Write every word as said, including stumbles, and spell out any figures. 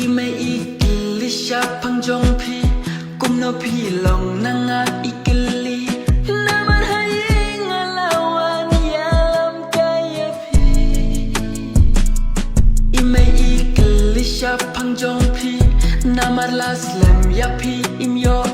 I mei i kylli shaphang jong phi, kumno phi long na nga i kylli. Namar ha ïing nga la wan ïalam kai ïa phi. I mei i kylli shaphang jong phi, namar la slem ïa phi im ïoh